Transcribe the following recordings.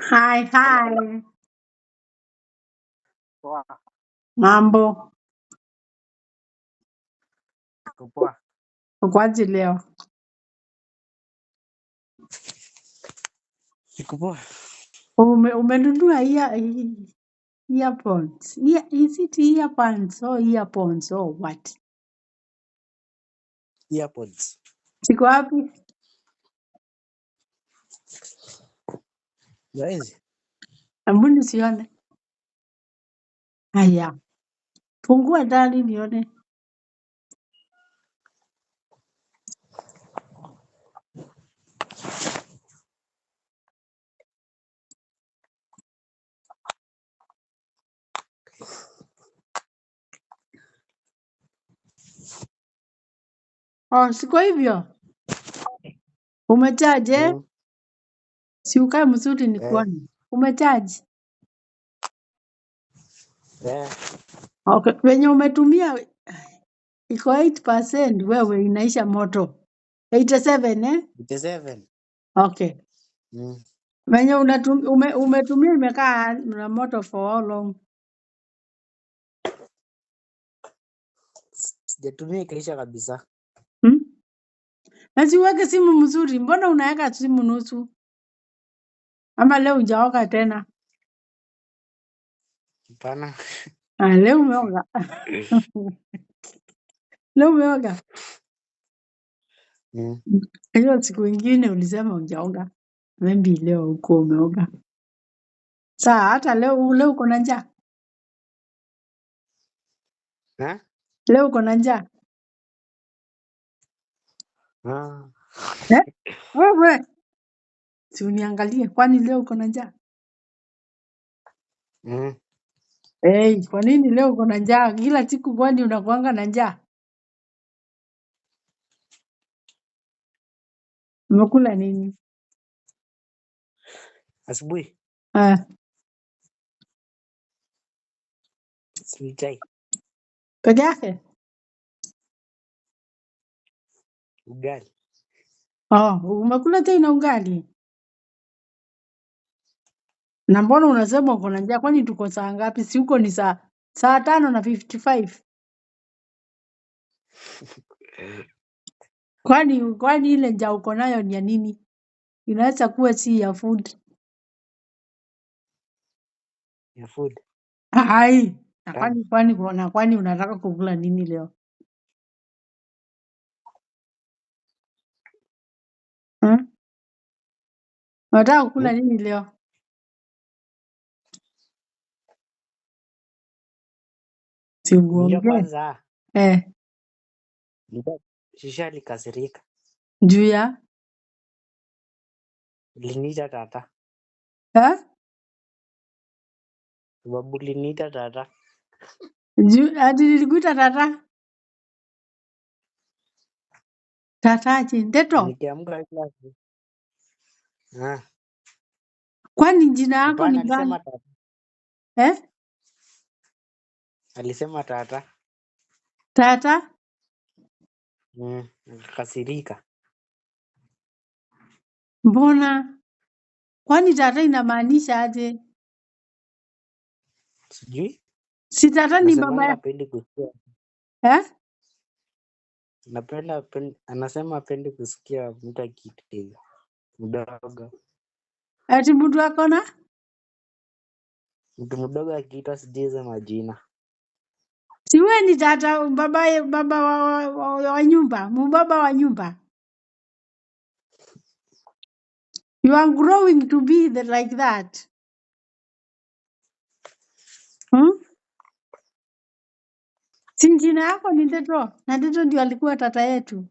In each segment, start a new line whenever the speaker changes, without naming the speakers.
Hi,
Hello.
hi.
Poa.
Mambo,
Niko poa.
ukoaje leo?
Niko poa.
Umenunua earphones. Is it earphones or earphones or what?
Earpods.
Siko wapi?
Ndio hizi.
Hebu nisione. Haya, fungua ndani nione. Oh, siko hivyo. Umechaje? Eh?
Mm.
Si ukae mzuri
Eh.
nikuone. Umechaje?
Eh.
Okay, wenye umetumia iko 8% wewe inaisha moto. 87 eh?
87.
Okay.
Mm.
Wenye umetumia imekaa na moto for how long?
Sijatumia ikaisha kabisa.
Hmm? Na si uweke simu mzuri, mbona unaweka simu nusu? Ama leo hujaoga tena?
Hapana.
Ah, leo umeoga. Leo umeoga.
Mm.
Hiyo siku ingine ulisema hujaoga. Maybe leo uko umeoga. Saa hata leo leo uko na njaa.
Ha?
Leo uko na njaa.
Ah.
Eh? Wewe si uniangalie kwani leo uko na njaa?
Mm.
Hey, kwa nini leo uko na njaa? Kila siku kwani unakuanga na njaa? Umekula nini?
Asubuhi.
Ah,
Si chai.
peke yake?
Ugali.
Oh, umekula tena na ugali? Na mbona unasema uko na njaa? Kwani tuko saa ngapi? Si huko ni saa 5 na 55. Kwani ile njaa uko nayo ni ya nini? Inaweza kuwa si ya food.
Ya food.
Ai, na
Tamu.
kwani unataka kukula nini leo? Hmm? Unataka kukula
Mm.
nini leo? Si
Unajua
uongee.
kwanza.
Eh,
Nilikuwa shisha likasirika.
juu ya
Uliniita tata.
eh?
Sababu uliniita tata.
Juu ati nilikuita tata tataje ndeto.
Nikiamka kila siku. Ah.
Kwani jina yako ni
Hapana,
gani?
alisema tata.
Eh?
Alisema tata.
Tata?
Mm. Akakasirika.
Mbona? Kwani tata inamaanisha aje?
Sijui.
Si tata ni baba
Nasemanga
ya
hapendi kusikia.
eh?
Anasema hapendi kusikia mtu akiitwa hivyo mdogo.
Ati mtu ako na
Mtu mdogo akiitwa sijui hizo majina.
si wewe ni tata baba wa nyumba, mubaba wa nyumba. You are growing to be like that. Hmm? Si jina yako ni Ndeto na Ndeto ndio alikuwa tata yetu.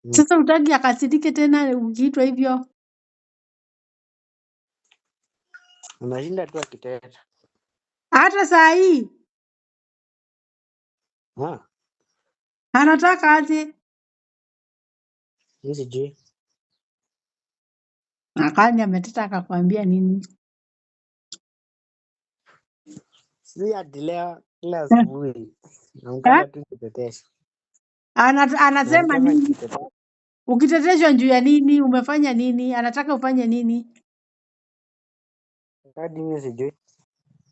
Mm.
Sasa utaki akasirike tena ukiitwa hivyo.
Anashinda tu akiteta.
Hata saa hii
Ah,
anataka aje?
mi sijui.
Akani ameteta akakwambia nini?
Sijui hadi leo kila
Eh?
asubuhi
Eh?
naamkanga tu nikitetesha.
Anasema
Naamkanga
nini?
nikitetesha.
Ukiteteshwa juu ya nini? Umefanya nini? Anataka ufanye nini?
Hadi mimi sijui.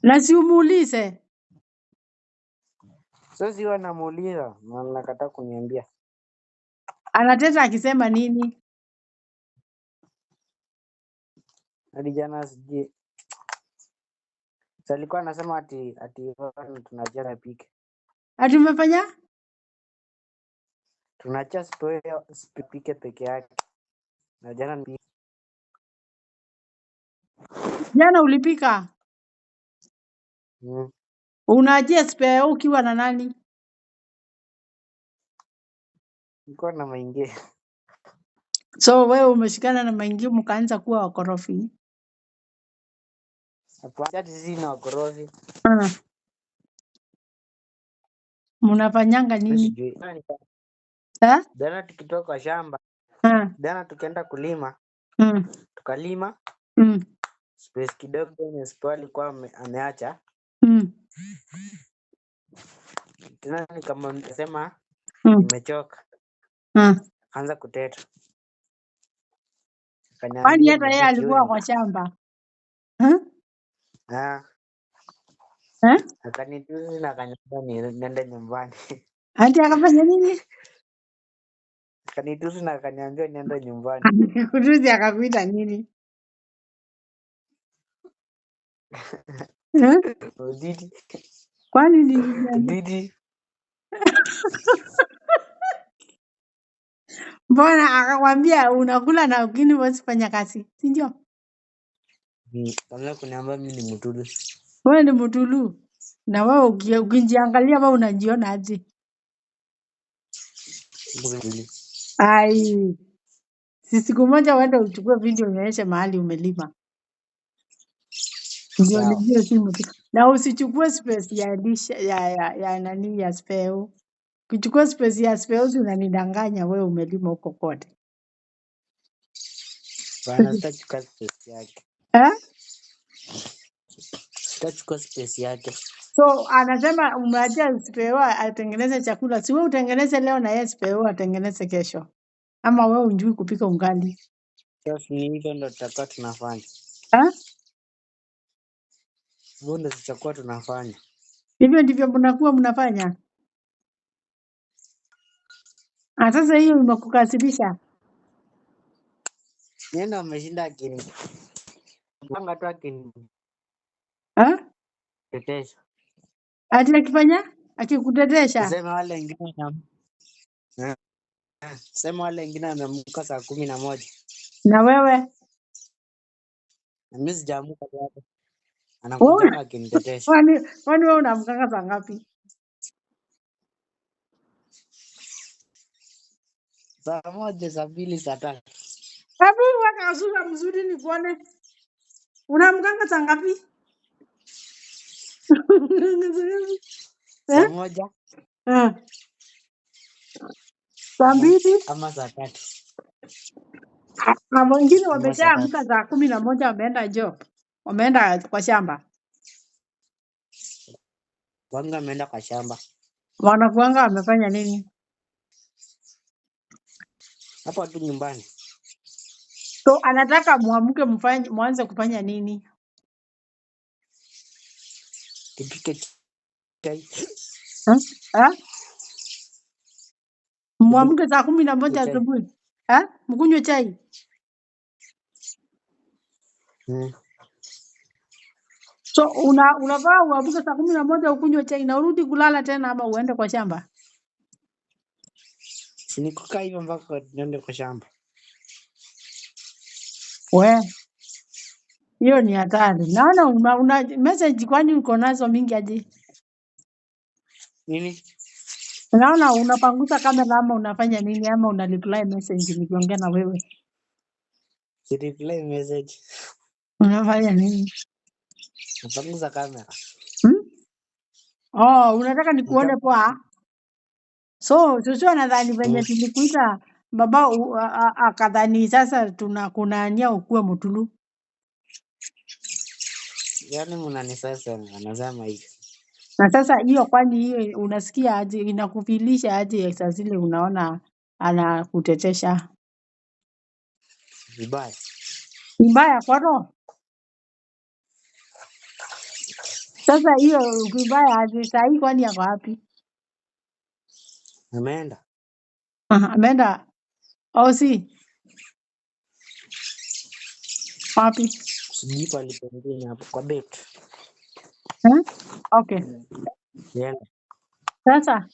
Na si umuulize
Sasa si huwa namuuliza na anakataa kuniambia.
anateta akisema nini?
Hadi jana sijui. Si alikuwa anasema ati Ivan tunacheza pike.
Ati umefanya
Tunacheza pike peke yake. Na jana
jana ulipika,
mm,
unaachia spare ukiwa na nani?
nilikuwa na maingia.
So wewe umeshikana na maingi mkaanza kuwa wakorofi.
Hapana, ati sisi ni wakorofi.
Ah, mnafanyanga
Mimi
nini?
sijui.
Eh?
Jana tukitoka kwa shamba,
Ah,
jana tukaenda kulima,
mm,
tukalima
mm,
space kidogo yenye Spo alikuwa ameacha.
mm,
Tena nikamwambia
mm,
nimechoka,
mm.
akaanza kuteta,
Kwani
akaniambia
hata yeye
Mudiki wewe
alikuwa
ni
kwa shamba eh?
ah,
Eh?
akanitusi na akaniambia niende nyumbani.
Ati akafanya nini?
Akanitusi na akaniambia niende nyumbani.
Kutuzi akakuita nini? Eh?
Udidi,
Kwani ni
Udidi.
mbona akakwambia unakula na ukini huwezi fanya kazi, si ndio?
Akaanza kuniambia mimi ni mtudu.
Wewe ni mtulu na wewe ukijiangalia wewe unajiona aje?
Mtudu.
Ai, si siku moja uende uchukue video uonyeshe mahali umelima, ndio
Sawa.
nijue si mtu. Na usichukue space ya lisha, ya nani ya speo. Ukichukua space ya speo unanidanganya wewe umelima huko kote.
Bana, sitachukua space yake.
Eh?
Sitachukua space yake.
So anasema umeachia speo atengeneze chakula, si wewe utengeneze leo na yeye speo atengeneze kesho, ama wewe unjui kupika ungali
Sasa ni hivyo ndo tutakuwa tunafanya.
eh?
Hivyo ndo tutakuwa tunafanya.
Hivyo ndivyo mnakuwa mnafanya. Ah, sasa hiyo imekukasirisha
Yeye ndo ameshinda akini panga tu
eh?
akinitetesha.
Ati akifanya akikutetesha
Tuseme wale wengine eh, tuseme wale wengine wameamka saa 11
na wewe
na mimi sijaamuka bado.
wewe
Anakujanga akinitetesha
kwani wewe unamkanga saa ngapi?
saa 1, saa 2, saa 3,
Hebu weka sura mzuri nikuone, unamkanga saa ngapi?
saa
Eh?
1
Eh, saa
ama,
mbili
ama saa 3
na wengine
ama saa 3.
wameshaamka saa 11 wameenda job, wameenda kwa shamba,
Wanga ameenda kwa shamba
wanakuanga wamefanya nini?
hapo tu nyumbani,
So anataka muamke mfanye mwanze kufanya nini?
tupike chai,
Eh? Eh?
tupike
Muamke saa 11
chai.
asubuhi eh? Mkunywe chai.
Mm.
So unafaa uamke saa 11 ukunywe chai na urudi kulala tena, ama uende kwa shamba?
Si ni kukaa hivyo mpaka niende kwa shamba.
We, hiyo ni hatari. Naona una message, kwani uko nazo mingi aje?
Nini?
Naona unapangusa kamera ama unafanya nini ama una reply message nikiongea na wewe.
Si reply message.
Unafanya nini?
Napanguza kamera.
Hmm? Oh, unataka
Ni
nikuone
kama
poa? So Joshua nadhani
mm.
venye tulikuita baba akadhani sasa tuna kunania ukuwe mtulu.
Yaani mnanisasa anasema hivi.
Na sasa hiyo kwani hiyo unasikia aje inakufilisha aje saa zile unaona anakutetesha?
Vibaya.
Vibaya kwa roho. Sasa hiyo vibaya aje saa hii kwani yako wapi?
Ameenda.
Aha, ameenda OC wapi?
Sijui pali pengine hapo kwa bet.
Eh? Okay.
Yeah.
Sasa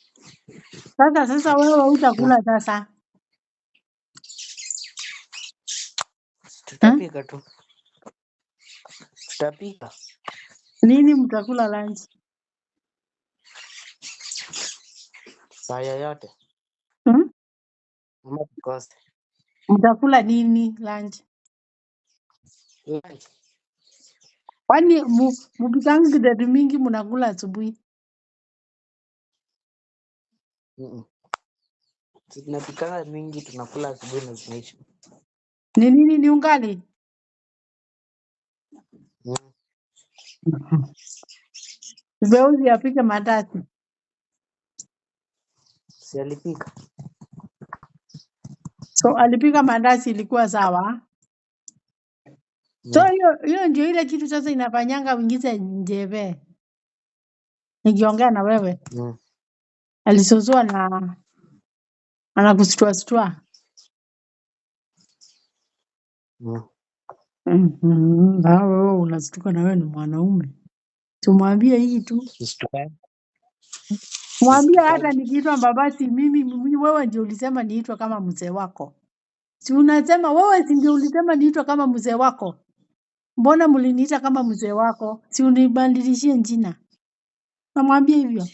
sasa wewe
Na
utakula sasa. Eh?
tutapika tu. Tutapika
Nini mtakula lunch?
saa yoyote.
Hmm?
Ama tukose.
Mtakula nini lunch?
Lunch.
Kwani mupikangi kideri mingi mnakula asubuhi?
Mm-mm. Si tunapikanga mingi tunakula asubuhi na zinaisha.
Ni nini ni ungali?
Mm.
Zeuzi apike mandazi.
Si alipika.
So alipika mandazi ilikuwa sawa. So
Mm.
hiyo hiyo ndio ile kitu sasa inafanyanga uingize njeve. Nikiongea na wewe
Mm.
alisuzua na anakushtua stua.
Mm.
Mhm. Ah, wewe unastuka na wewe ni mwanaume. Tumwambie hii tu.
Sistukangi.
Mwambie hata
Sistukangi.
nikiitwa babasi mimi wewe ndio ulisema niitwe kama mzee wako. Si unasema wewe si ndio ulisema niitwe kama mzee wako? Mbona mliniita kama mzee wako? Si unibadilishie jina. Namwambia hivyo.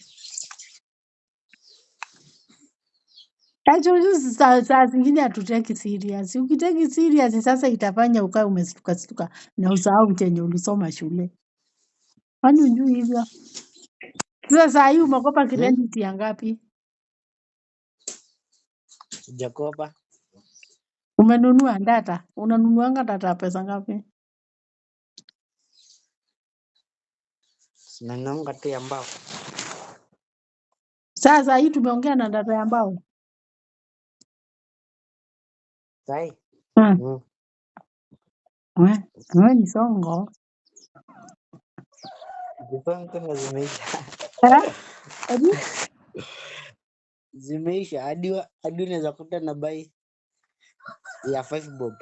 Actually saa zingine hatuteki serious. Ukiteki serious sasa itafanya ukae umestuka stuka na usahau chenye ulisoma shule. Kwani hujui hivyo? Sasa saa hii umekopa
Mm?
credit ya ngapi?
Sijakopa.
Umenunua data? Unanunuanga data ya pesa ngapi?
Sinanonga tu ya mbao.
Sasa hii tumeongea na data ya mbao.
Sai.
Hmm.
Mm.
We, we ni songo.
Zilikuwa na zimeisha.
Eh? Eti?
Zimeisha hadi unaweza kuta na buy ya 5 bob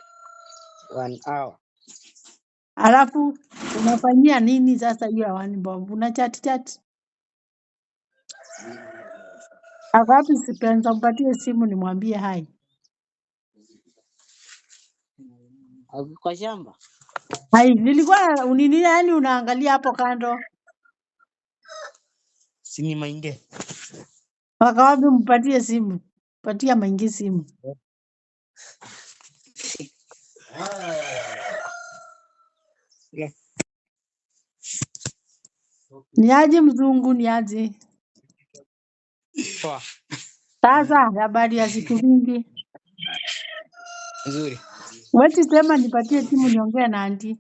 one hour.
Alafu unafanyia nini sasa hiyo ya one bob? Una chat chat? Ako wapi Spencer? Mpatie simu nimwambie hai.
Ako kwa shamba
Hai, nilikuwa unini yani unaangalia hapo kando.
si ni mainge.
Wako wapi mpatie simu? Patia maingi simu.
Yeah.
Ni aje mzungu ni aje?
Poa,
Sasa habari ya siku mingi.
nzuri.
Weti sema nipatie simu niongee na anti.